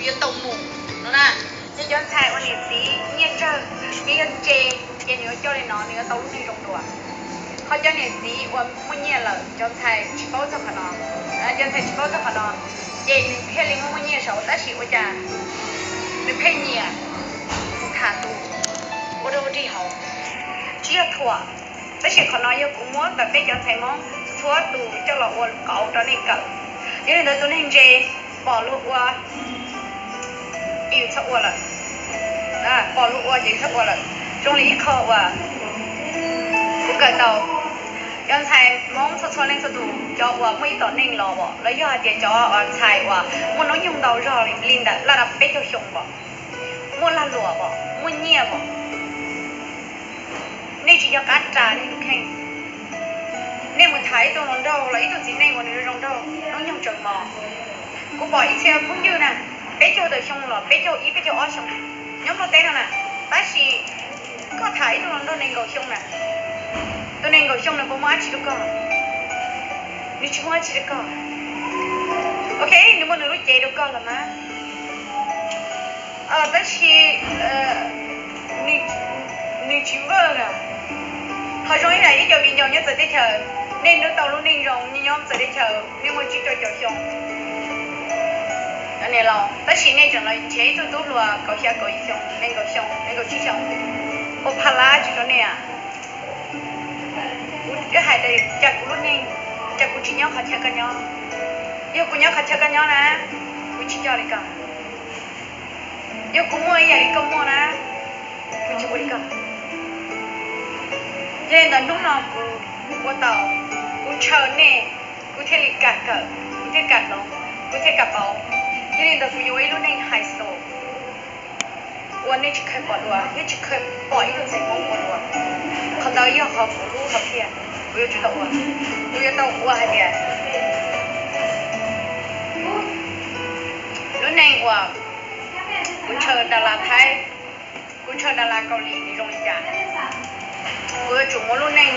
yuav tau mus no na. Ces cov ntxhais uas niam txiv nyiaj tsawg, ces yog ntse, ces nws yuav coj li no, nws yuav tau lub neej zoo dua. Ho cov niam txiv uas muaj nyiaj lawm, cov ntxhais tsis paub txog qhov no, cov ntxhais tsis paub txog qhov no, ces nws thiaj li muaj muaj nyiaj saud, tab sis ua cas nws pheej nyiam mus tham tus ua dog ua dig hauv. Tsis yog thuam, tab sis qhov no yog kuv muab ntawm peb cov ntxhais Hmoob txhua tus coj los ua qauv rau nej kawm. Yog li ntawd tus neeg ntse pom luag ua ces yus txhob ua lawm, pom luag ua ces yus txhob ua lawm. Zoo li ib qho uas kuv kawm tau, cov ntxhais Hmoob txhua txhua leej txhua tus, cov uas muaj ib tom neej los os, los yog hais tias cov ntxhais uas muaj hnub nyoog ntau zog li ntawm laj dab peb caug xyoo os, muaj lag luam os, muaj nyiaj os, nej tsis nco qab ras nej tus kheej. Nej mus tham ib tug hluas nraug los ib tug txiv neej uas nws zoo nraug, hnub nyoog tseem mos. Kuv pom ib txhia phooj ywg na, peb caug tawm xyoo los peb caug ib peb caug ob xyoo, nyob Nplog teb no na, tab sis koj tham ib tug hluas nraug nees nkaum xyoo na, tus nees nkaum xyoo nws puas muaj dab tsi rau koj? Nws tsis muaj dab tsi rau koj. Ok, nws muaj nws lub cev rau koj los mas, tab sis nws tsis vwj na. Ho zoo ib yam ib co viv ncaus nyob txawv teb chaws, nej nrog tau lub neej zoo nyob txawv teb chaws, nej muaj tsib rau caum xyoo, niam laus, tab sis nej tseem los nrhiav ib tug tub hluas kaum xya kaum yim xyoo, nees nkaum xyoo, nees nkaum tsib xyoo, ua pha lab tsis rau nej. Kuv hais tias cas kuv lub neej, cas kuv tsis nyob qhov chaw koj nyob. Yog kuv nyob qhov chaw koj nyob na, kuv tsis coj li koj. Yog kuv muaj ib yam li koj muaj na, kuv tsis ua li koj. Yog li ntawd hnub no kuv ua tau, kuv ntshaw nej, kuv thiaj li kam kawm, kuv thiaj kam hloov, kuv thiaj kam pauv. Yog li ntawd kuv yuav ua ib lub neej hais tos uas nej tsis kheev pom dua thiab tsis kheev pom ib tug ntxhais Hmoob ua dua. Qhov ntawd yog qhov kuv lub hom phiaj, kuv yuav tsum tau ua. Kuv yuav tau ua hais tias lub neej uas kuv ntshaw das las Thaib, kuv ntshaw das las Kaus Lim nws zoo li cas, kuv yuav tsum muab lub neej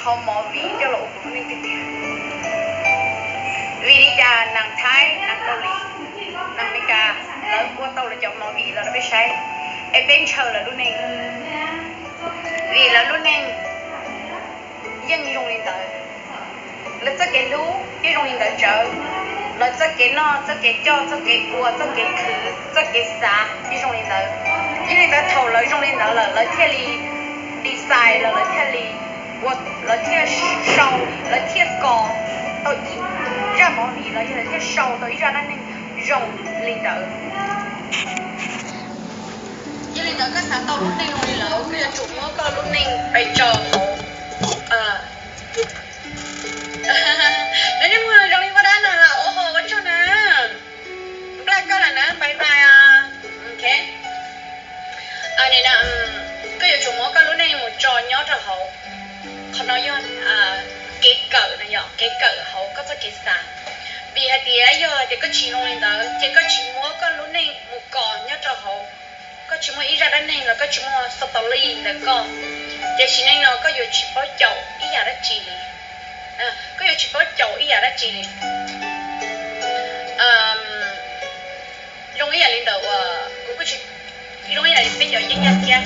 hauv movie coj los ua kuv lub neej tiag tiag. Vim li cas neeg Thaib, neeg Kaus Lim, neeg Amelikas, lawv ua tau lawv cov movie los rau peb saib, es peb ntshaw lawv lub neej? Vim lawv lub neej yeej zoo li ntawd, lawv txoj kev hlub yeej zoo li ntawd tsawv, lawv txoj kev noj, txoj kev coj, txoj kev ua, txoj kev khwv, txoj kev xav yeej zoo li ntawd. Yog li ntawd thaum lawv zoo li ntawd lawm lawv thiaj li design los lawv thiaj li ua, lawv thiaj sau, lawv thiaj kos tau ib zaj movie los yog lawv thiaj sau tau ib zaj dab neeg zoo li ntawd. Yog li ntawd koj xav tau lub neej zoo li lawv, koj yuav tsum muab koj lub neej pes tso hauv. Neb muag zoo li ua dab no, ua ho ua tsaug na, nplaj koj lawm na, bye bye. Ok, koj yuav tsum muab koj lub neej mus tso nyob rau hauv. Qhov no yog kev kawm no, yog kev kawm hauv koj txoj kev xav. Vim hais tias yog hais tias koj tsis zoo li ntawd ces koj tsis muab koj lub neej mus kos nyob rau hauv, koj tsis muaj ib zaj dab neeg los koj tsis muaj story ntawm koj, ces sim neej no koj yuav tsis paub caum ib yam dab tsi li. Koj yuav tsis paub caum ib yam dab tsi li. Zoo ib yam li ntawd uas kuv kuj tsis, zoo ib yam li peb cov yeeb yaj kiab,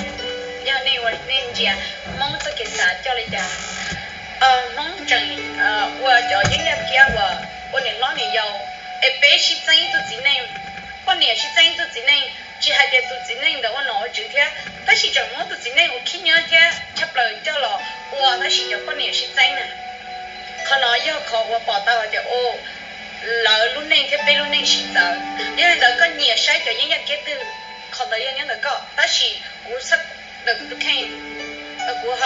yog nej ua nej ntsia Hmoob txoj kev xav coj li cas. Hmoob tseem ua cov yeeb yaj kiab uas ua niam hlob niam yau, es peb sib txeeb ib tug txiv neej, poj niam sib txeeb ib tug txiv neej, tsis hais tias tus txiv neej ntawd ua nom ua tswv thiab, tab sis tseem muab tus txiv neej uas khib nyiab thiab tshaj plaws coj los ua, tab sis cov poj niam sib txeeb na. Qhov no yog qhov uas pom tau hais tias lawv lub neej thiab peb lub neej sib txawv. Yog li ntawd koj nyiam saib cov yeeb yaj kiab twg, qhov ntawd yog nyob ntawm koj, tab sis kuv ntawm kuv tus kheej, kuv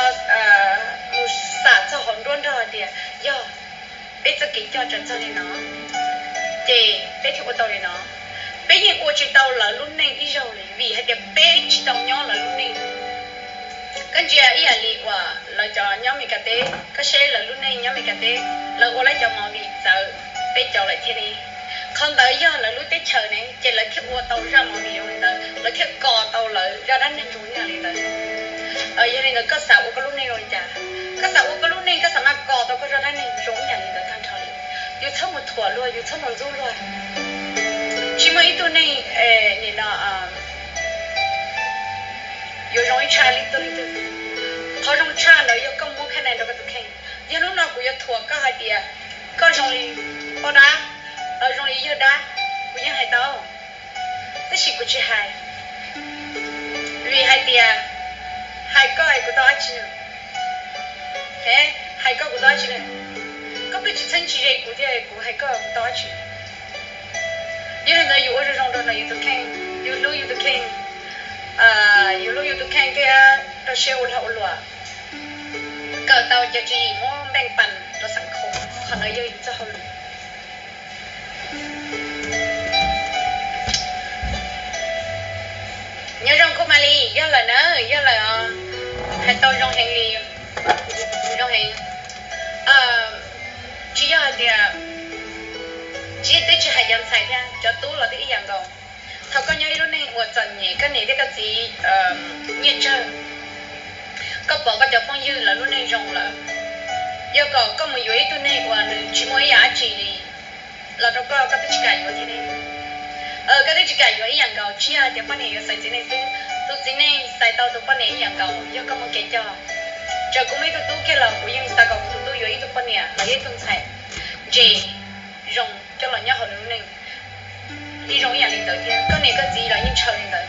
mus xam txog hauv nruab nrog hais tias yog peb txoj kev coj tsis txog li no, ces peb thiaj ua tau li no. Peb yeej ua tsis tau lawv lub neej ib zaug li, vim hais tias peb tsis tau nyob lawv lub neej. Koj ntsia ib yam li uas lawv cov nyob Meskas teb, koj saib lawv lub neej nyob Meskas teb, lawv ua lawv cov movie txawv peb cov lawm thiab ne. Qhov ntawd yog lawv lub teb chaws ne, ces lawv thiaj ua tau zaj movie zoo li ntawd, lawv thiaj kos tau lawv zaj dab neeg zoo li ntawd. Yog li ntawd koj xav ua koj lub neej zoo li cas? Koj xav ua koj lub neej, koj xav maj kos tau koj zaj dab neeg zoo ib yam li ntawd tag nrho li. Yus txhob mus thuam luag, yus txhob mus ntxub luag. Tsis muaj ib Lub neej nim no yuav zoo ib tshaj li tus leej twg. Qhov zoo tshaj ntawd yog koj muab khab nais rau koj tus kheej. Yog hnub no kuv yuav thuam koj hais tias koj zoo li poj dab, zoo li yawg dab, kuv yeej hais tau, tab sis kuv tsis hais. Vim hais tias hais koj es kuv tau dab tsi? Hais koj kuv tau dab tsi? Koj twb tsis txheeb tsis ze kuv thiab kuv hais koj kuv tau dab tsi? Yog li ntawd yus ua zoo zoo rau ntawm yus tus kheej, yus hlub yus tus kheej, yus hlub yus tus kheej thiab rau siab ua lag ua luam, kawm tau cov tswv yim muab npeej pas rau xeem khoom, qhov ntawd yog yus txoj hauj lwm. Nyob zoo Khub Malis, yog lawm na, yog lawm os. Hais tau zoo heev li, zoo heev. Tsis yog hais tias, tsis, twb tsis hais cov ntxhais thiab, cov tub los twb ib yam nkaus. Thaum koj nyob ib lub neej uas txom nyem, koj niam thiab koj txiv nyiaj tsawg, koj pom koj cov phooj ywg lawv lub neej zoo lawm, yog kom koj mus yuav ib tug neeg uas nws tsis muaj ib yam dab tsi li los rau koj, koj twb tsis kam yuav thiab ne. Koj twb tsis kam yuav ib yam nkaus, tsis yog hais tias poj niam yuav xaiv txiv neej xwb, tus txiv neej xaiv tau tus poj niam ib yam nkaus yog koj muaj kev coj. Txawm kuv muaj ib tug tub kiag los kuv yeej xav kom kuv tus tub yuav ib tug poj niam los yog ib tug ntxhais ntse zoo coj los nyob hauv nws lub neej. Ib zoo ib yam li ntawd thiab, koj niam koj txiv los yeej ntshaw li ntawd.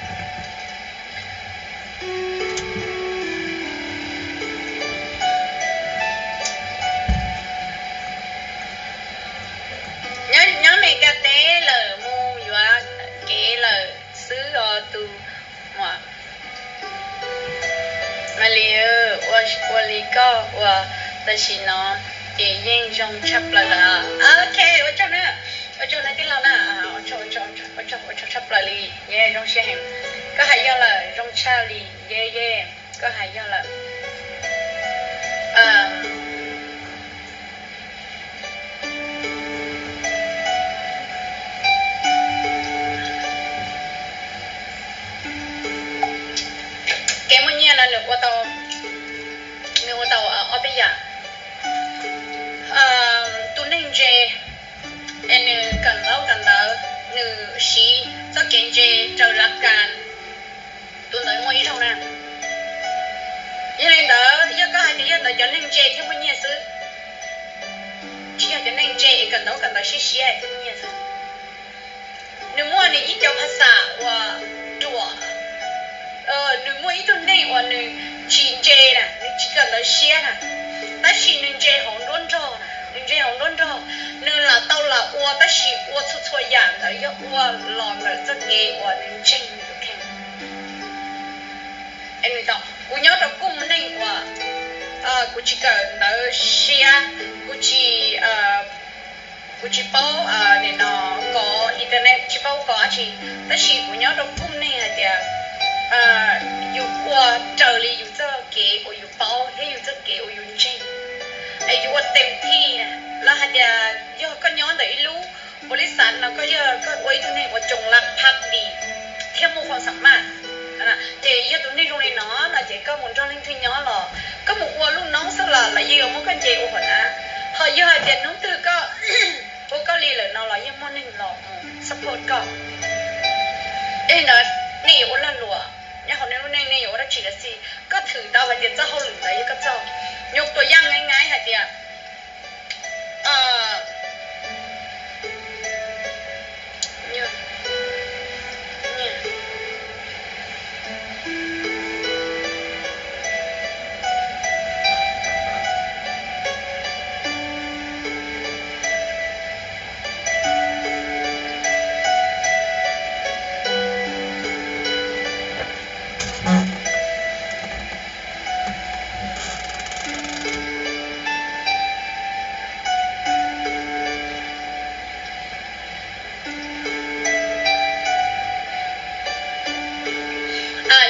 Nyob Mes Kas teb lawm mus yuav kev lawm xwb os tus muam. Malis, ua li koj ua tam sim no ces yeej zoo tshaj plaws lawm. Ok, ua tsaug na, ua tsaug na tij laug na, ua tsaug tshaj plaws li, zoo siab heev. Koj hais yog lawm, zoo tshaj li, ye ye, koj hais yog lawm. Kev muaj nyiaj no nws ua tau, nws ua tau ob peb yam. Tus neeg ntse es nws kawm ntaub kawm ntawv, nws siv txoj kev ntse raws lav kas, tus ntawd muaj ib zaug na. Yog li ntawd yog koj hais tias yog ntawd cov neeg ntse thiaj muaj nyiaj xwb, tsis yog cov neeg ntse es kawm ntaub kawm ntawv siab siab thiaj muaj nyiaj xwb. Nws muaj nws ib co phas xas uas ruam, nws muaj ib tug neeg uas nws tsis ntse na, nws tsis kawm ntawv siab na, tab sis nws ntse hauv nruab nrog na, nws ntse hauv nruab nrog, nws lam tau lam ua tab sis ua txhua txhua yam ntawd yog ua los ntawm txoj kev uas nws ntseeg nws tus kheej. Kuv nyob rau kuj neej uas kuv tsis kawm ntawv siab, kuv tsis, kuv tsis paub nim no kov internet, tsis paub kov dab tsi, tab sis kuv nyob rau kuj neej hais tias yus ua raws li yus txoj kev uas yus paub thiab yus txoj kev uas yus ntseeg, es yus ua tes thij na, lawv hais tias yog koj nyob ntawm ib lub police no koj yog koj ua ib tug neeg uas coo lab phab dis thiab muaj khuam xam maj, ces yog tus neeg zoo li no no ces koj mus nrog leej twg nyob los koj mus ua lub noob xwb los lawv yeej yuav muab koj nce ua hauv na. Ho yog hais tias hnub twg koj ua koj li lawm no los yeej muaj neeg los mus support koj. Yog li ntawd nej yuav ua lag luam nyob hauv nej lub neej, nej yuav ua dab tsi los xij, koj thwm tau hais tias txoj hauj lwm ntawd yog koj txoj. Yus tuam yaj nqaij nqaij hais tias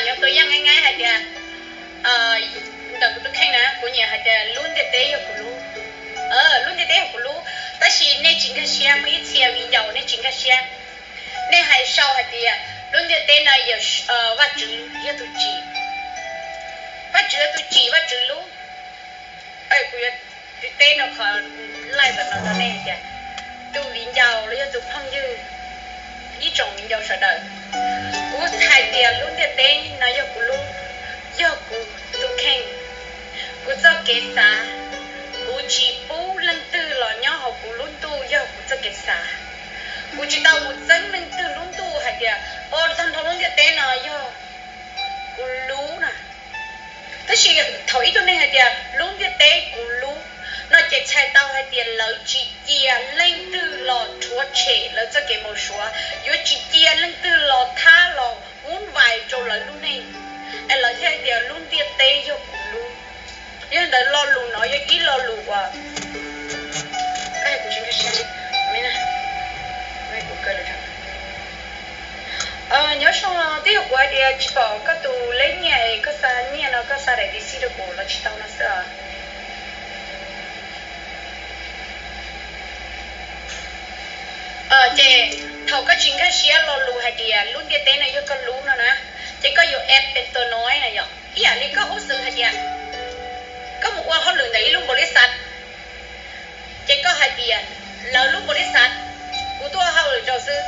Nyob tuam yaj nqaij nqaij hais tias, ntawm kuv tus kheej na kuv nyiam hais tias lub ntiaj teb yog kuv lub, lub ntiaj teb yog kuv lub, tab sis nej tsis nkag siab, muaj ib txhia viv ncaus nej tsis nkag siab. Nej hais sau hais tias lub ntiaj teb no yog Vajtswv yog tus tsim, Vajtswv yog tus tsim Vajtswv lub. Kuv yuav teb rau qhov live no rau nej hais tias tus viv ncaus los yog tus phooj ywg, ib Tsoom viv ncaus sawv daws, kuv hais tias lub ntiaj teb no yog kuv lub, yog kuv tus kheej, kuv txoj kev xav. Kuv tsis pub leej twg los nyob hauv kuv lub ntuj, yog kuv txoj kev xav. Kuv tsis tau mus txeeb leej twg lub ntuj hais tias, o, tag nrho lub ntiaj teb no yog kuv lub na. Tab sis thaum ib tug neeg hais tias lub ntiaj teb kuv lub no ces txhais tau hais tias lawv tsis cia leej twg los rhuav tshem lawv txoj kev npau suav, yuav tsis cia leej twg los thab los vub vais rau lawv lub neej, es lawv thiaj hais tias lub ntiaj teb yog kuv lub. Yog li ntawd lo lus no yog ib lo lus uas, nyob zoo, twb yog kuv hais tias tsis pom koj tus lej nyiaj es koj xa nyiaj no koj xa daim tiv xij rau kuv los tsis tau no xwb os. Ces thaum koj tsis nkag siab lo lus hais tias lub ntiaj teb no yog koj lub no na, ces koj yuav eb pes tos no na yom, ib yam li koj hub xwm hais tias koj mus ua hauj lwm ntawm ib lub npaum li xav, ces koj hais tias lawv lub npaum li xav, kuv tuaj hauj lwm rau xwb,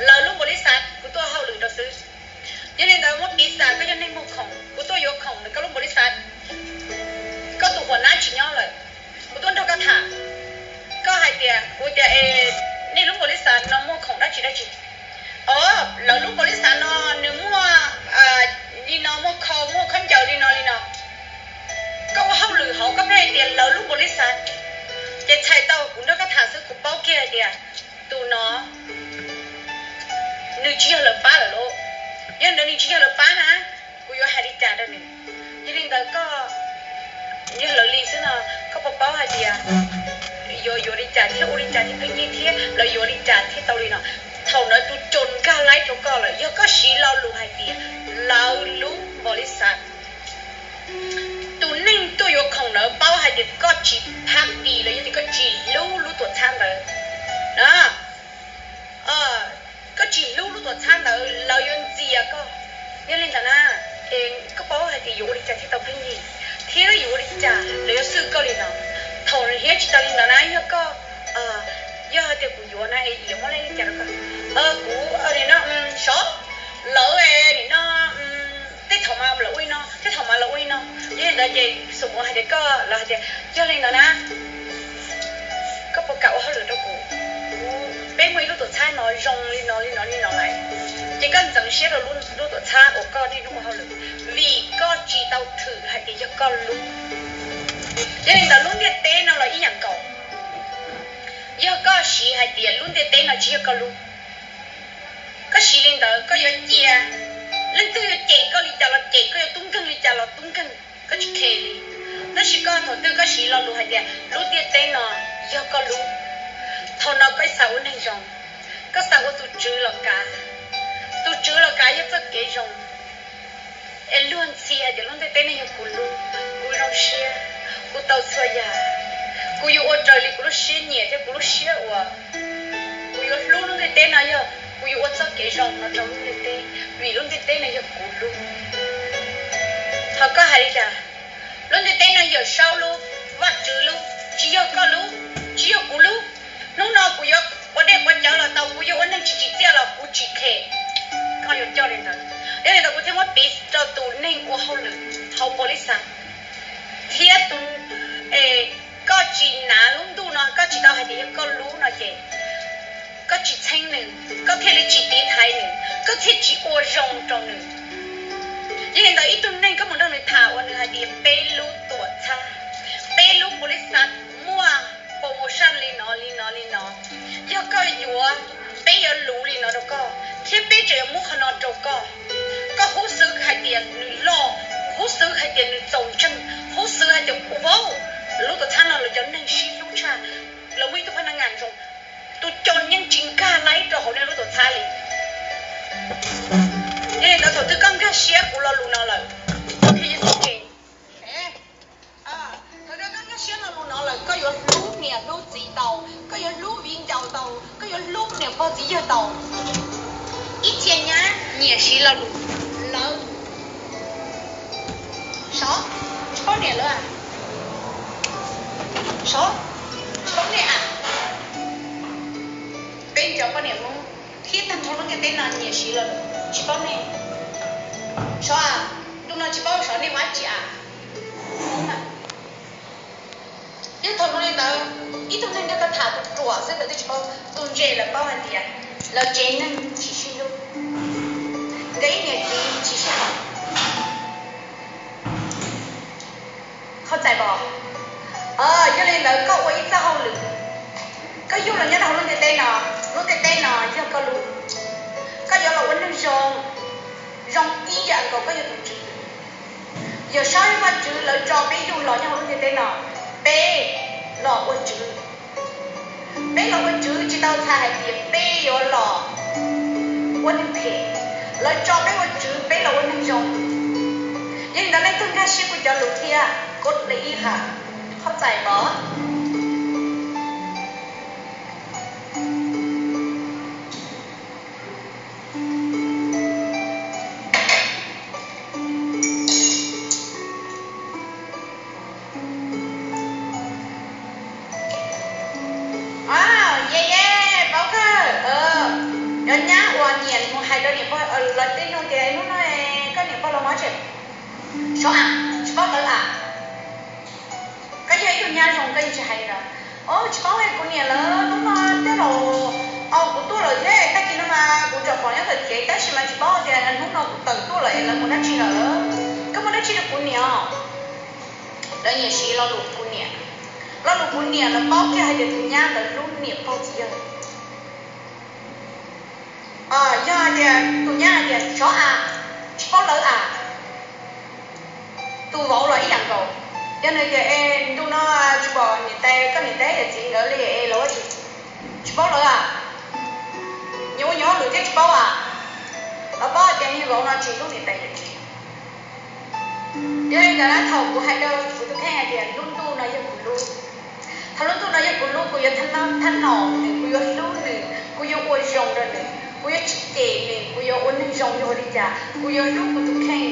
lawv lub npaum li xav, kuv tuaj hauj lwm rau xwb. Yog li ntawd muab piv xam koj yog neeg muag khoom, kuv tuaj yuav khoom ntawm koj lub npaum li xav, koj tus huam nab tsis nyob lawm, kuv tuaj nrog koj tham, koj hais tias, kuv tias, es nej lub npaum li xav no muaj khoom dab tsi dab tsi? O, lawv lub npaum li xav no nws muaj li no, muaj kho, muaj khaub ncaws li no li no. Koj ua hauj lwm hauv koj pheej hais tias lawv lub npaum li xav, ces txhais tau kuv nrog koj tham xwb kuv paub kiag hais tias tus no nws tsis yog lawv pab lawm lauj. Yog ntawd nws tsis yog lawv pab na, kuv yuav hais li cas rau nws? Yog li ntawd koj, yog lawv li xwb no, koj puas paub hais tias yuav yuav li cas thiab ua li cas thiaj pheej yig thiab lawv yuav li cas thiaj tau li no? Thaum ntawd tus coj nkag laib rau koj lawm, yog koj siv lo lus hais tias lawv lub npaum li xav, tus neeg tuaj yuav khoom ntawd paub hais tias koj tsis phab pis los yog tias koj tsis hlub lub tuam txhab ntawd, koj tsis hlub lub tuam txhab ntawd lawv yuav ntxias koj. Yog li ntawd na, es koj paub hais tias yuav ua li cas thiaj tau pheej yig, thiab yuav ua li cas lawv yuav xwj koj li no? Thaum nws hiab tsis tau li ntawd na, yog koj, yog hais tias kuv yuav na es yuav muab li cas rau koj? Kuv nim no, sov, lawv nim no, tej thaum mas lawv ua li no, tej thaum mas lawv ua li no. Yog li ntawd ces xus mus hais tias koj, lawv hais tias yog li ntawd na, koj puas kam ua hauj lwm rau kuv? Kuv, peb muaj ib lub tuam txhab no zoo li no li no li no lawm. Ces koj ntxeev siab rau lub tuam txhab uas koj niaj hnub ua hauj lwm, vim koj tsis tau thwm hais tias yog koj lub. Yog li ntawd lub ntiaj teb no los ib yam nkaus, yog koj siv hais tias lub ntiaj teb no tsis yog koj lub, koj siv li ntawd koj yuav cia, leej twg yuav cem koj li cas los cem, koj yuav tub nkeeg li cas los tub nkeeg, koj tsis khe li. Tab sis koj thaum twg koj siv lo lus hais tias lub ntiaj teb no yog koj lub, thaum no koj xav ua neeg zoo, koj xav ua tus tswv los kav, tus tswv los kav yog txoj kev zoo. Es luag ntxhi hais tias lub ntiaj teb no yog kuv lub, kuv zoo siab, kuv tau txhua yam, kuv yuav ua raws li kuv lub siab nyiam thiab kuv lub siab uas, kuv yuav hlub lub ntiaj teb no, yog kuv yuav ua txoj kev zoo no rau lub ntiaj teb, vim lub ntiaj teb no yog kuv lub. Thaum koj hais li cas, lub ntiaj teb no yog Saub lub, Vajtswv lub, tsis yog koj lub, tsis yog kuv lub. Hnub no kuv yuav ua dej quav cawv los tau, kuv yuav ua neeg tsis tsim txiaj los kuv tsis khe. Koj yuav coj li ntawd. Yog li ntawd kuv thiaj muab piv rau tus neeg ua hauj lwm hauv npaum li xav, thiab tus, koj tsis hnav lub ntuj no, koj tsis tau hais tias yog koj lub no ces koj tsis txheeb nws, koj thiaj li tsis tiv thaiv nws, koj thiaj tsis ua zoo rau nws. Yog li ntawd ib tug neeg koj mus nrog nws tham uas nws hais tias peb lub tuam txhab, peb lub npaum li xav muaj promotion li no li no li no, yog koj yuav, peb yuav luv li no rau koj thiab peb tseem yuav muab qhov no rau koj. Koj hub xwv hais tias nws loj, hub xwv hais tias nws txaus ntseeg, hub xwv hais tias ua vauv, lub tuam txhab no lawv cov neeg sib hlub tshaj, lawv muaj ib tug phab nab ngas zoo, tus coj yeej tsis nkag laib rau hauv nej lub tuam txhab li. Yog li ntawd thaum twg koj nkag siab kuv lo lus no lawm, koj thiaj yeej xub ke. Thaum twg koj nkag siab lo lus no lawm, koj yuav hlub niam hlub txiv tau, koj yuav hlub viv ncaus tau, koj yuav hlub niam pog txiv yawg tau. Ib txhia nyab nyiam siv lo lus lawv. Sov, tsis paub niam lawv a? Sov, tsis paub niam a? Peb cov poj niam Hmoob thiab tag nrho lub Teb no nyiam siv los tsis paub nej. Sov, ntu no tsis paub sov nej ua dab tsi a. Yog thaum zoo li ntawd, ib tug neeg nrog koj tham tus ruam xwb ntawd twb tsis paub, tus ntse lawv paub hais tias lawv tsev neeg tsis sib hlub, nkawd ib niam txiv tsis sib haum. Qhov txais pom. Yog li ntawd koj ua ib txoj hauj lwm, koj yug los nyob rau hauv lub ntiaj teb no, lub ntiaj teb no yog koj lub, koj yuav los ua neeg zoo, zoo ib yam nkaus koj yog tus tswv. Yawm Saub Vajtswv lawv tso peb yug los nyob hauv lub ntiaj teb no, peb los ua tswv. Peb los ua tswv tsis tau txhais hais tias peb yuav los ua neeg phem. Lawv tso peb ua tswv, peb los ua neeg zoo. Yog li ntawd leej twg nkag siab kuv cov lus thiab kod li ib ha, qhov txais pom. Ye ye, paub kawg. Cov nyab uas niam mus hais rau niam pog lawv tej nug tias hnub no koj niam pog los mob tsev. Sov a, tsis paub lawv a. Koj yog ib tug nyab zoo koj yeej tsis hais li ntawd. Os, tsis paub kuv niam lawv hnub no twb los, kuv tuaj lawm thiab, tag kis no mas kuv tseem pom nyob tom tsev tab sis mas tsis paub tias hnub no kuv tawm tuaj lawm es lawv mus dab tsi lawm. Koj muaj dab tsi rau kuv niam os? Lawv nyiam siv lo lus kuv niam. Lo lus kuv niam lawv paub kiag hais tias tus nyab ntawd hlub niam pog txiv yawg. Yog hais tias tus nyab hais tias sov a, tsis paub lawv a, tus vauv los ib yam nkaus. Yog nws tias es ntu no tsis pom niam tais, koj niam tais yawm txiv nkawd li es lawv ua tsis, tsis paub lawv a, nyias ua nyias hauj lwm thiab tsis paub a, lawv paub tias niag vauv no tsis hlub niam tais yawm txiv. Yog li ntawd na, thaum kuv hais rau kuv tus kheej hais tias lub ntuj no yog kuv lub, thaum lub ntuj no yog kuv lub, kuv yuav thab nom nws, kuv yuav hlub nws, kuv yuav ua zoo rau nws, kuv yuav tsis cem nws, kuv yuav ua neeg zoo zoo li cas, kuv yuav hlub kuv tus kheej,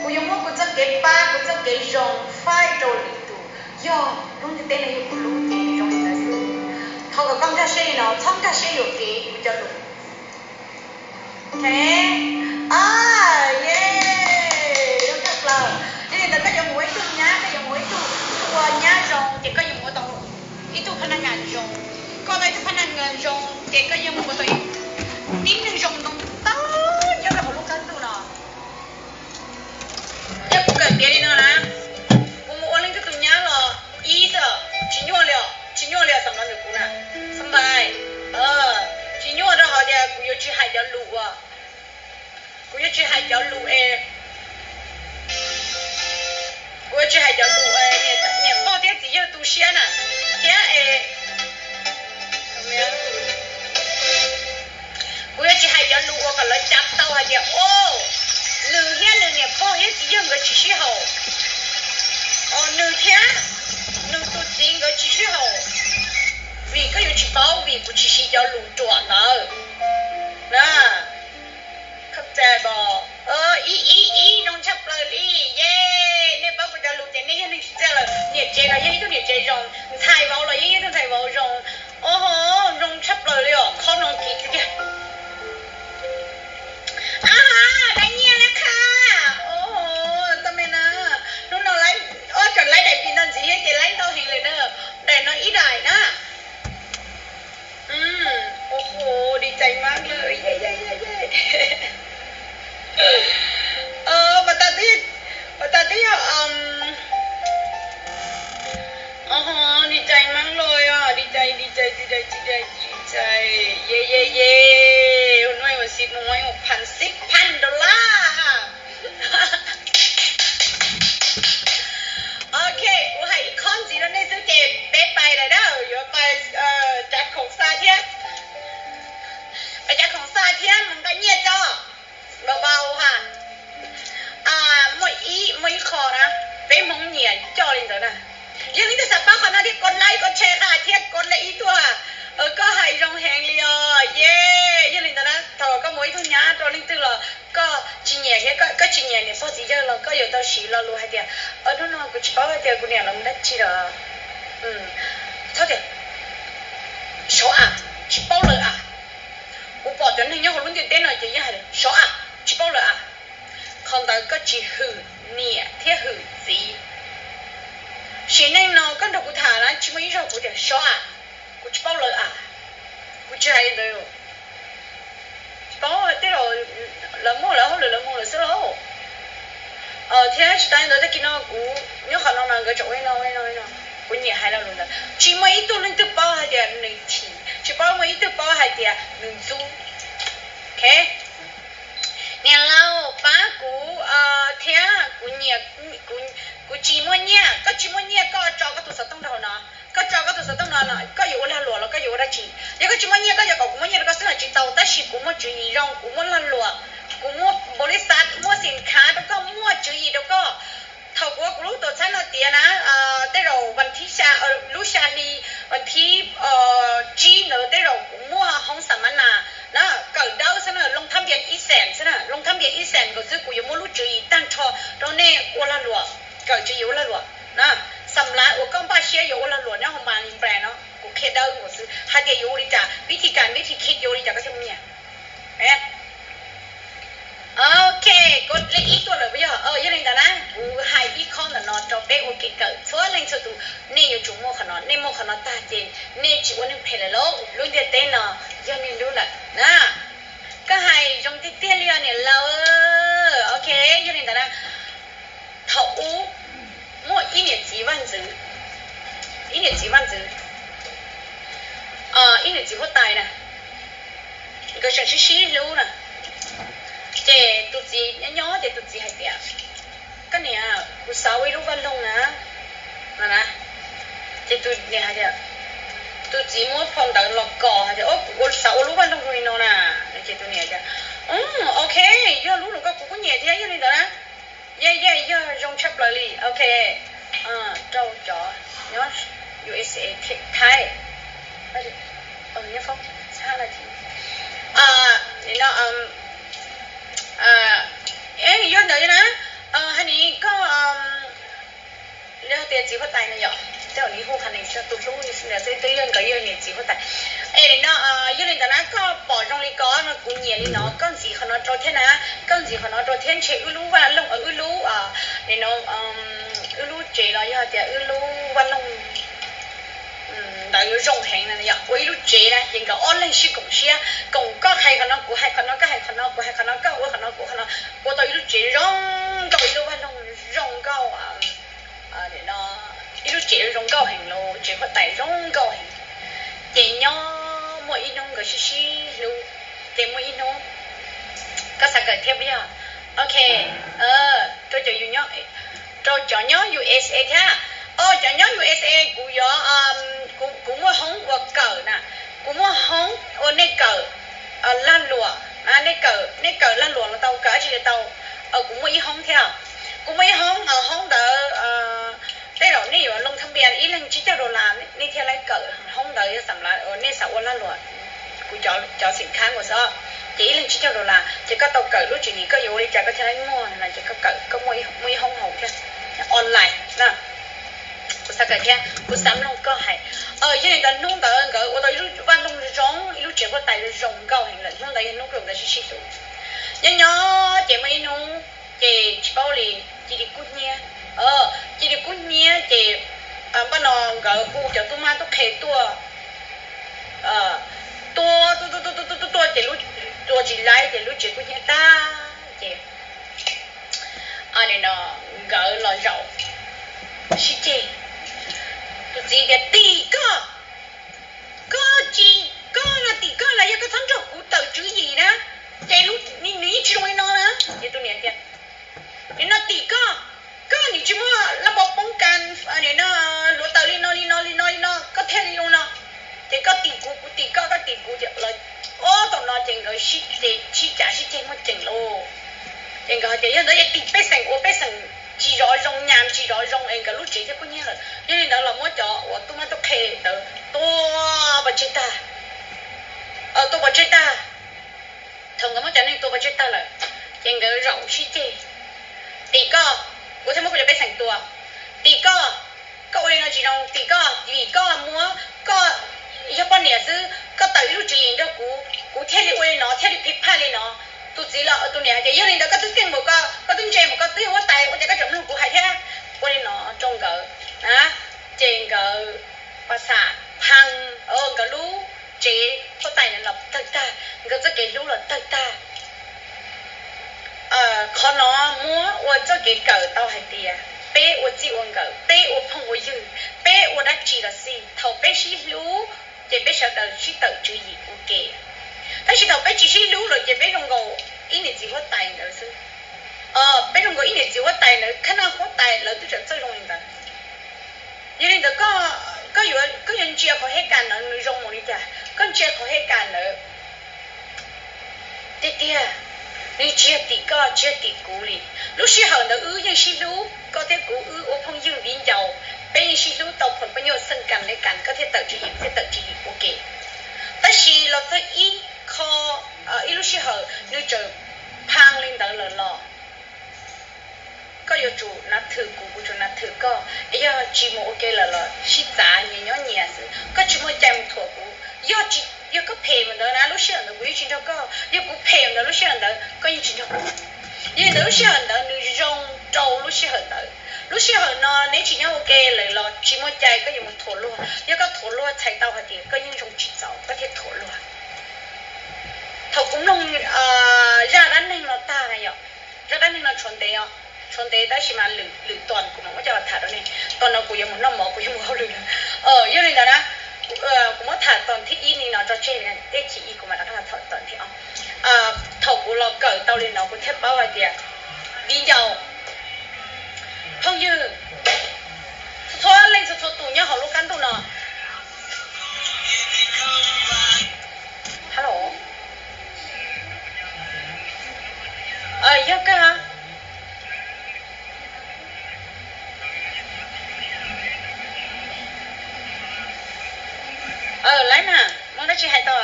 kuv yuav muab kuv txoj kev pab, kuv txoj kev zoo faib rau lwm tus. Yog lub ntiaj teb no yog kuv lub ces zoo li ntawd xwb. Thov kom koj nkag siab li no, txhob nkag siab yuam kev kuv cov lus. Ok, ye, zoo tshaj plaws. Yog li ntawd koj yuav mus ua ib tug nyab, koj yuav mus ua ib tug, ib tug ua nyab zoo ces koj yuav mus ua tau ib tug phab naj ngas zoo. Koj tau ib tug phab naj ngas zoo ces koj yuav mus ua tau tib neeg zoo ntau ntau nyob rau hauv lub qab ntuj no. Yog kuv kawm tiav li no na, kuv mus ua leej twg tus nyab los ib xwb, tsis nyuaj li os, tsis nyuaj li os, xam no ntawm kuv na, xab npais, tsis nyuaj rau qhov tias kuv yuav tsis hais cov lus uas, kuv yuav tsis hais cov lus es, kuv yuav tsis hais cov lus es niam pog thiab txiv yawg tu siab na, thiab es kuv yuav tsis hais cov lus uas kom lawv cav tau hais tias, o, nws thiab nws niam pog thiab txiv yawg nkawd tsis sib haum, o, nws thiab nws tus txiv nkawd tsis sib haum, vim koj yuav tsis paub vim kuv tsis siv cov lus ruam ntawd na. Khab txas os, ib ib ib zoo tshaj plaws li, ye, nej paub kuv cov lus ces nej yog neeg tsis txiaj lawm. Niam tsev los yog ib tug niam tsev zoo, ntxhais vauv los yog ib tug ntxhais vauv zoo. O, zoo tshaj plaws li os, qhob no kiv tiag. Aha, dab nyiaj lab qha. O, txoj me na, hnub no laib, o, tseem laib daim pis no ntxiv thiab ces laib ntau heev lawm na. Daim no ib daim na. Ua, di cais mab lawm, pas tas twb, pas tas twb yog, di cais mab lawm, di cais, di cais, di cais, di cais, ye ye ye, hnub no ua xib mus ua phan xib phan dollar. Ok, kuv hais ib qho ntxiv rau nej xwb ces peb pais lawm na, yuav pais cav khoom xa thiab, pais cav khoom xa thiab mus nqa nyiaj tso, npau npau ha. Muaj ib, muaj ib qho na, peb Hmoob nyiam coj li ntawd na. Yog leej twg xav paub qhov no thiab kod like kod share qha thiab kod like tuaj, koj hais zoo heev li os, ye. Yog li ntawd na, thaum koj mus ib tug nyab rau leej twg los koj tsis nyiam thiab koj tsis nyiam niam pog txiv yawg los koj yuav tau siv lo lus hais tias, hnub no kuv tsis paub hais tias kuv niam los mus dab tsi lawm. Txhob tias, sav a, tsis paub lawm a, kuv pom cov neeg nyob hauv lub ntiaj teb no ces yog hais tias sov am, tsis paub lawv am. Qhov ntawd koj tsis hwm niam thiab hwm txiv. Sim neej no koj nrog kuv tham na tsis muaj ib zaug kuv tias sov am, kuv tsis paub lawv am, kuv tsis hais li ntawd. Tsis paub, tej zaum lawv muaj lawv hauj lwm lawv mus lawm xwb lauj. Thiab tsis tas li ntawd tag kis no kuv nyob qhov no mas nkawd tseem ua li no ua li no ua li no. Kuv nyiam hais lo lus ntawd, tsis muaj ib tug leej twg paub hais tias nws chim, tsis paub muaj ib tug paub hais tias nws ntxub. Niam laus, pab kuv thiab, kuv nyiam, kuv tsis muaj nyiaj, koj tsis muaj nyiaj koj tso koj tus xov tooj rau hauv no. Koj tso koj tus xov tooj no no, koj yuav ua lag luam los koj yuav ua dab tsi? Yog koj tsis muaj nyiaj, koj yuav kom kuv muaj nyiaj rau koj xwb los tsis tau, tab sis kuv muaj tswv yim zoo, kuv muaj lag luam, kuv muaj npaum li xav, muaj xim khav rau koj, muaj tswv yim rau koj. Thaum kuv ua kuv lub tuam txhab no tiav na, tej zaum vas thib xya, lub xya hli, vas thib tsib ntawd tej zaum kuv muaj hoob xam ma nas na, kawm dawb xwb na, loo thab npias ib xees xwb na, loo thab npias ib xees nkaus xwb kuv yuav muaj lub tswv yim tag nrho rau nej ua lag luam, kawm tswv yim ua lag luam na. Xam lav uas koj npaj siab yuav ua lag luam nyob hauv Malinplan no, kuv qhia dawb nkaus xwb hais tias yuav ua li cas, vib thi kas vib thi khib yuav ua li cas koj thiaj muaj nyiaj. Ok, koj lej ib tuaj lawm puas yog? Yog li ntawd na, kuv hais ib qho ntawm no rau peb ua kev kawm txhua leej txhua tus, nej yuav tsum muaj qhov no, nej muaj qhov no tag ces nej tsis ua neeg phem lawm lauj, lub ntiaj teb no yog nej lub lawm na. Koj hais zoo tiag tiag li os niam laus. Ok, yog li ntawd na, thaum ub muaj ib niam txiv vaj ntxwv, ib niam txiv vaj ntxwv, ib niam txiv huab tais na, nkawd tseem sib sib hlub na. Ces tus txiv nyob nyob ces tus txiv hais tias, koj niam, kuv xav ua ib lub vaj loog na, no na. Ces tus niam hais tias, tus txiv muab phau ntawv los kos hais tias, kuv xav ua lub vaj loog zoo li no na. Ces tus niam tias, ok, yog lub no koj kuv kuj nyiam thiab, yog li ntawd na, yog zoo tshaj plaws li. Ok, rau cov nyob U S A, Thaib, nyob Foob, Thaib, no, yog ntawd na, hais ni koj, li tias txiv huab tais no yom, tej zaum nws hu hais ni tus hlub xwb, twb yog nkawd yog niam txiv huab tais. Es no, yog li ntawd na koj pom zoo li ko no kuv nyiam li no, koj ntxiv qhov no rau thiab na, koj ntxiv qhov no rau thiab ntshe wb lub vaj loog, wb lub, no, wb lub tsev los yog tias wb lub vaj loog ntawd yuav zoo heev na yom. Ua ib lub tsev na ces nkawd ob leeg sib koom siab, koom koj hais qhov no kuv hais qhov no, koj hais qhov no kuv hais qhov no, koj ua qhov no kuv ua qhov no, ua tau ib lub tsev zoo nkauj, ib lub vaj loog zoo nkauj, ib lub tsev zoo nkauj heev, lub tsev huab tais zoo nkauj heev. Ces nyob muaj ib hnub nkawd sib sib hlub, ces muaj ib hnub, koj xav kawm thiab puas yog? Ok, rau cov, rau cov nyob U S A thiab. Os, cov nyob U S A kuv yuav, kuv muaj hoob ua kawm na, kuv muaj hoob ua nej kawm lag luam, nej kawm, nej kawm lag luam los tau, kawm dab tsi los tau. Kuv muaj ib hoob thiab, kuv muaj ib hoob, hoob ntawd tej zaum nej yuav loo thab npias ib leeg tsib caug dollar nej thiaj li kawm. Hoob ntawd yog xam lav nej xav ua lag luam, kuv cov xim khab nkaus xwb, ces ib leeg tsib caug dollar ces koj tau kawm lub tswv yim koj yuav ua li cas koj thiaj li muaj no, ces koj kawm, koj muaj ib hoob hauv thiab, online na. Kuv xav kawm thiab kuv xav mloog koj hais. Yog li ntawd hnub ntawd nkawd ua tau ib lub vaj loog zoo, ib lub tsev huab tais zoo nkauj heev lawm. Hnub ntawd yog hnub rau nkawd sib sib hlub. Nyob nyob ces muaj ib hnub ces tsis paub li, cia li kub hnyiab. Cia li kub hnyiab ces npaj no nkawd hu cov tub mab tub qhe tuaj, tuaj tuaj tuaj tuaj tuaj tuaj ces lub, tua tsis laib ces lub tsev kub hnyiab tag ces no nkawd los zaum sib ceg. Tus txiv tias, tim koj, koj tsis, koj no tim koj los yog koj txhob nrog kuv tawm tswv yim na, ces nws yeej tsis zoo li no na. Ces tus niam tias, nim no tim koj, koj nim tsis muaj laj pov poob kas, nim no hluav taws li no li no li no li no koj thiaj li zoo no. Ces koj tim kuv, kuv tim koj, koj tim kuv, ces ob thaum no ces nkawd sib cav sib ceg muaj ceem lauj. Ces nkawd hais tias yog ntawd ces tim pej xeem uas pej xeem tsis zov zoo, nyas tsis zov zoo es nkawd lub tsev thiaj kub hnyiab lawm. Yog li ntawd los muab cov uas tub mab tub qhe ntawd tua pov tseg tag, tua pov tseg tag. Thaum nkawd muab cov neeg tua pov tseg tag lawm, ces nkawd zaum sib ceg, tim koj, kuv thiaj muab kuv cov pej xeem tua. Tim koj, koj ua li no tsis zoo, tim koj vim koj muab, koj yog poj niam xwb koj tawm ib lub tswv yim nrog kuv, Kuv thiaj li ua li no, thiaj li phij phaj li no. Tus txiv los tus niam hais tias yog li ntawd koj twb txij npaum ko, koj twb ntse npaum ko, twb yog huab tais, ua cas koj tseem mloog kuv hais thiab? Ua li no rau nkawd, ces nkawd pas xam phaj, nkawd lub tsev huab tais no los tawg tag, nkawd txoj kev hlub los tawg tag. Qhov no muab ua txoj kev kawm tau hais tias peb ua txij ua nkawm, peb ua phooj ua ywg, peb ua dab tsi los xij, thaum peb sib hlub ces peb sawv daws sib tawm tswv yim ua ke. Tab sis thaum peb tsis sib hlub lawm ces peb zoo nkaus ib niam txiv huab tais ntawd xwb. Peb zoo nkaus ib niam txiv huab tais ntawd, khab naj huab tais lawv twb tseem txawj zoo li ntawd. Yog li ntawd koj, koj yuav ntsia qhov hej kas ntawd nws zoo mus li cas? Koj ntsia qhov hej kas ntawd tiag tiag, nws tsis yog tim koj, tsis yog tim kuv li. Lub sij hawm ntawd wb yeej sib hlub, koj thiab kuv wb ua phooj ywg viv ncaus, peb yeej sib hlub tau phooj pab nyuaj xeej kas le kas, koj thiaj tawm tswv yim, thiaj tawm tswv yim ua ke. Tab sis los txog ib qho, ib lub sij hawm nws tseem phaj li ntawd lawm los koj yuav tsum nav thwm kuv, kuv tsum nav thwm koj. Yog tsis mus ua ke lawm los sib txav nyias nyob nyias xwb, koj tsis muaj cai mus thuam kuv. Yog, yog koj phem mus ntawd na, lub sij hawm ntawd kuv yeej tsis nrog koj. Yog kuv phem mus ntawd, lub sij hawm ntawd koj yeej tsis nrog kuv. Yog li ntawd lub sij hawm ntawd nws zoo rau lub sij hawm ntawd. Lub sij hawm no neb tsis nyob ua ke lawm los tsis muaj cai koj yuav mus thuam luag. Yog koj thuam luag txhais tau hais tias koj yeej zoo tsis txaus koj thiaj thuam luag. Thaum kuv mloog zaj dab neeg no tag na yom, zaj dab neeg no tshuav ntev os, tshuav ntev tab sis mas lwm, lwm tuas kuv mam muab coj los tham rau nej. Tuas no kuv yuav mus noj mov, kuv yuav mus hauj lwm lawm. Yog li ntawd na, kuv muab tham tuas thib ib li no tso tseg, teb chim ib kuv mam rov qab tham tuas thib ob. Thaum kuv los kawm tau li no kuv thiaj paub hais tias viv ncaus, phooj ywg, txhua leej txhua txhua tus nyob hauv lub qab ntuj no. Hello. Yog kawg. Laib na, muaj dab tsi hais tau?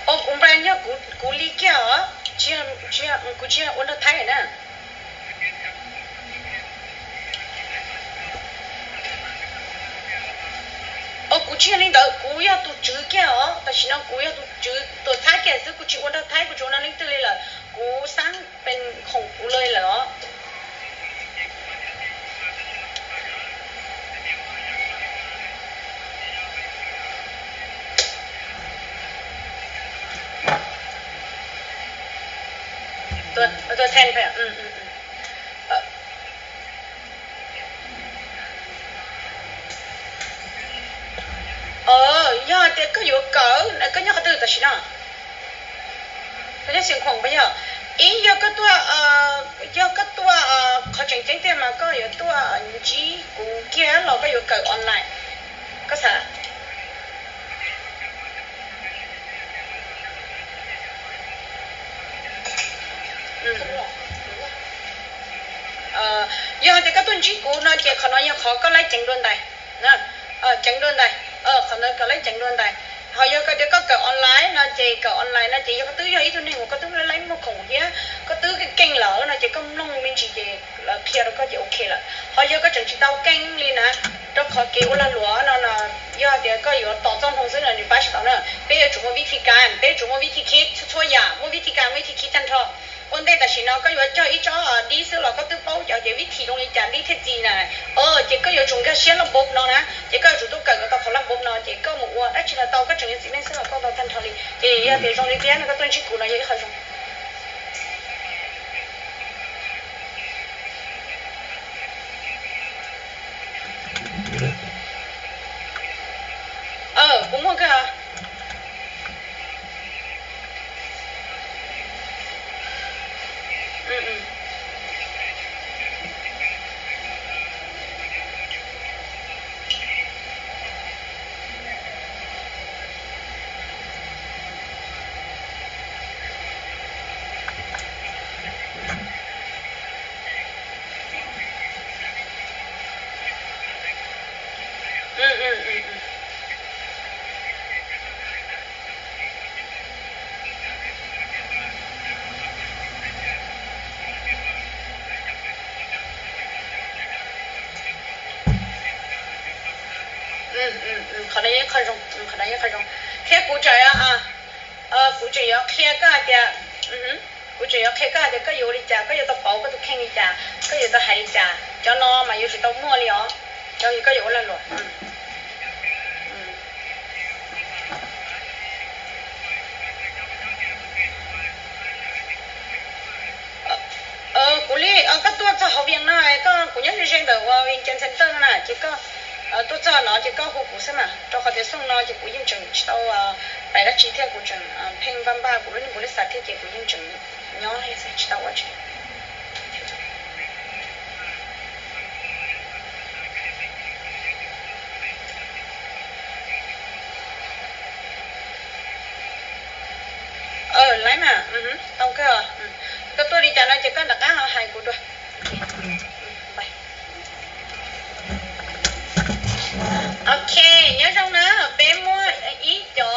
Os, kuv npa yog kuv li kiag os, kuv tsis yog ua nrog Thaib na. Os, kuv tsis yog li ntawd, kuv yog tus tswv kiag os, tam sim no kuv yog tus tswv tuam txhab kiag xwb, kuv tsis ua nrog Thaib, kuv tsis ua nrog leej twg li lawm, kuv xab pes khoom kuv li lawm os. Yog tias koj yuav kawm, koj nyob qhov twg tam sim no? Koj nyob Xeev Khuam puas yog? Ib, yog koj tuaj, yog koj tuaj, qhov tseem ceeb tiag mas koj yuav tuaj ntsib kuv kiag los koj yuav kawm online? Koj xav Yog hais tias koj tuaj ntsib kuv no ces qhov no yog qhov koj laib ceev dua ntais. Ceev dua ntais, qhov ntawd koj laib ceev dua ntais. Ho yog koj tias koj kawm online no ces kawm online no ces yog koj twb yog ib tug neeg uas koj twb laib muag khoom thiab koj twb keej lawm no ces koj mloog me ntsis ces lawv qhia rau koj ces ok lawm. Ho yog koj tseem tsis tau keej li na, rau qhov kev ua lag luam no no, yog tias koj yuav tos txoj hmoo xwb no nws pab tsis tau na. Peb yuav tsum muaj vib thi kas, peb yuav tsum muaj vib thi khib txhua txhua yam, muaj vib thi kas, muaj vib thi khib tag nrho. Ua ntej tam sim no koj yuav cog ib tsob dib xwb los koj twb paub cov tias vib thi zoo li cas dib thiaj txi na. Ces koj yuav tsum nkag siab laj npauv no na, ces koj yuav tsum tuaj kawm kom tau qhov laj npauv no ces koj mus ua dab tsi los tau, koj tseem yog txiv neej xwb los koj tau tag nrho li. Ces yog tias zoo li thiab no koj tuaj ntsib kuv no yog ib qho zoo. Kuv muaj kawg. Qhov no yeej qhov zoo, qhov no yeej qhov zoo. Thiab kuv tseem, kuv tseem yuav qhia koj hais tias, kuv tseem yuav qhia koj hais tias koj yuav ua li cas, koj yuav tau pauv koj tus kheej li cas, koj yuav tau hais li cas. Cov no mas yuav tsum tau muaj li os, cov koj yuav ua lag luam. Kuv li, koj tuaj txog hauv Vias no, koj, kuv nyob ze ze ntawm ua Vias Center no na, ces koj tuaj txog no ces koj hu kuv xwb mas, rau qhov tias xyoo no ces kuv yeej tseem tsis tau pais dab tsi thiab, kuv tseem pheej npaj npaj kuv lub neej npaum li xav thiab ces kuv yeej tseem nyob tsis tau ua tsi. Laiv mas, tau kawg. Koj tuaj li cas no ces koj rov qab ho hais kuv dua. Ok, nyob zoo na, peb muaj ib co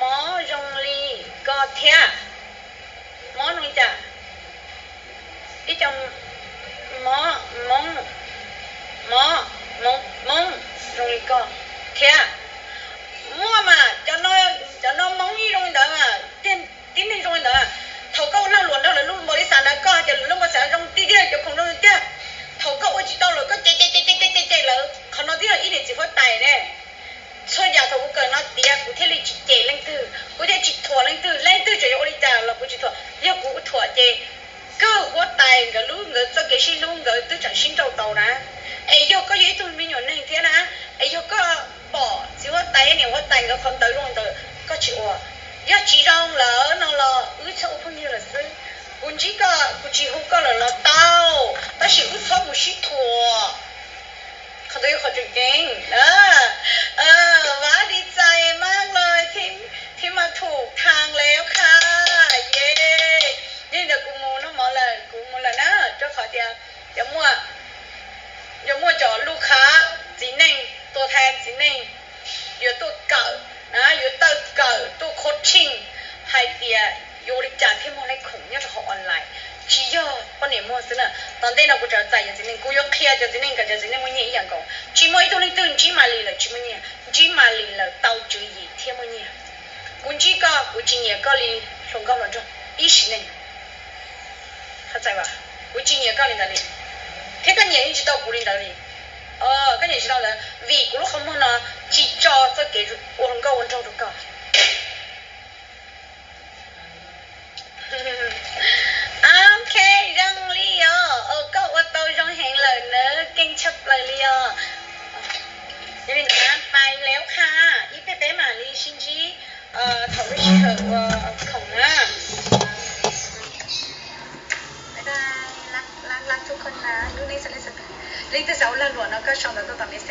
mob zoo li ko thiab. Mob zoo li cas? Ib co mob, mob, mob, mob zoo li ko thiab. Muaj mas, cov no mob ib zoo li ntawd mas, tib neeg zoo li ntawd. Thaum koj ua lag luam nrog lawv lub npaum li xav ntawd, koj hais tias lawv lub npaum li xav zoo tiag tiag, cov khoom zoo tiag tiag. Thaum koj ua tsis tau lawm, koj cem cem cem cem cem lawv, qhov no twb yog ib niam txiv huab tais ne. Txhua yam thaum kuv kawm no tiav kuv thiaj li tsis cem leej twg, kuv thiaj tsis thuam leej twg, leej twg tseem yuav ua li cas los kuv tsis thuam. Yog kuv thuam ces kawg huab tais nkawd lub, nkawd txoj kev sib hlub nkawd twb tseem sib nrauj tau na. Es yog koj yog ib tug me nyuam neeg thiab na, es yog koj pom txiv huab tais niam huab tais nkawd qhov ntawd zoo ntawd koj tsis ua, yog tsis zoo lawm no los wb txhob ua phooj ywg lawm xwb. Kuv ntsib koj, kuv tsis hu koj lawm los tau, tab sis wb txhob mus sib thuam. Qhov ntawd yog qhov tseem ceeb. Vas di txais mab lawm, thiab mas thum khas lawm qha. Ye, yog li ntawd kuv mus noj mov lawm, kuv mus lawm na, rau qhov tias yuav muaj cov lus qhab txiv neej, tua thaiv txiv neej, yuav tuaj kawm na, yuav tawm kawm tuaj coaching hais tias yuav ua li cas thiaj muaj lej khoom nyob rau hauv online. Tsis yog poj niam muag xwb na, tom ntej no kuv tseem txais cov txiv neej, kuv yuav qhia cov txiv neej kom cov txiv neej muaj nyiaj ib yam nkaus. Tsis muaj ib tug leej twg ntsib Malis lawm tsis muaj nyiaj, ntsib Malis lawm tau tswv yim thiab muaj nyiaj. Kuv ntsib koj, kuv tsis nyiam koj li hluas nkauj hluas nraug ib sim neej. Kuv tsis nyiam koj li ntawd li, thiab koj nyiam yeej tsis tau kuv li ntawd li. Koj nyiam tsis tau ntawd vim kuv lub qhov muag no tsis tso txoj kev ua hluas nkauj ua nraug rau koj. Ok, zoo li os, koj ua tau zoo heev lawm na, keej tshaj plaws li os. Yog li ntawd pais lawm qha, ib pliag peb mam li sib ntsib thaum lub sij hawm ua khoom na. Leej twg xav ua lag luam no koj sau ntawv tuaj tom message.